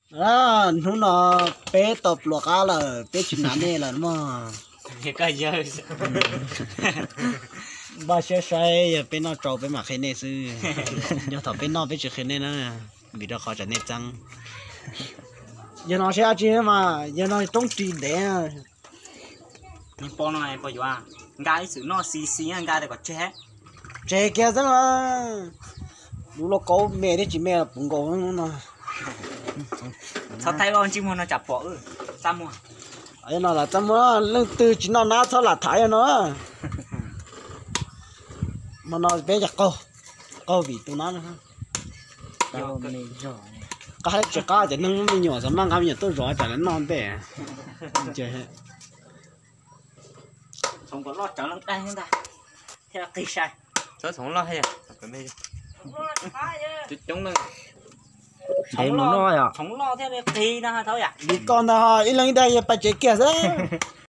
Hnub no peb tau pluas qab lawm, peb tsis hnav nej lawm mog. Npaj siab saib yog peb noj tsau peb mam qhia nej xwb. Yog thaum peb noj peb tsis qhia nej na, vim rau qhov tsam nej txeeb. Yog no saib dab tsi mas yog no roob ris ntev. Pog no pog yuav nqa ib txwm noj xi xi nqa kom tseg. Tseg kiag xwb mas. Lub lauj kaub me thiab tsis me puv nkaus no. Txhob thaij ua ntsej muag no tsam pom. Txaj muag. No lam txaj muag, leej twg tsis noj nab txhob lam tham no. Hmo no peb cov qaug, qaug vim tus no. Qab tsis qab cov neeg me nyuam xav maj nqa me nyuam tuaj zov tsam lawv noj ntej. Txhoov kom loj tsawv leej dag ntag thiaj qig sai. Txhoov loj, coob coob no. Txhoov loj thiaj li qig no thauj yam. Vim koj ntag ib leeg ib dag yog pais tsev kiag xwb.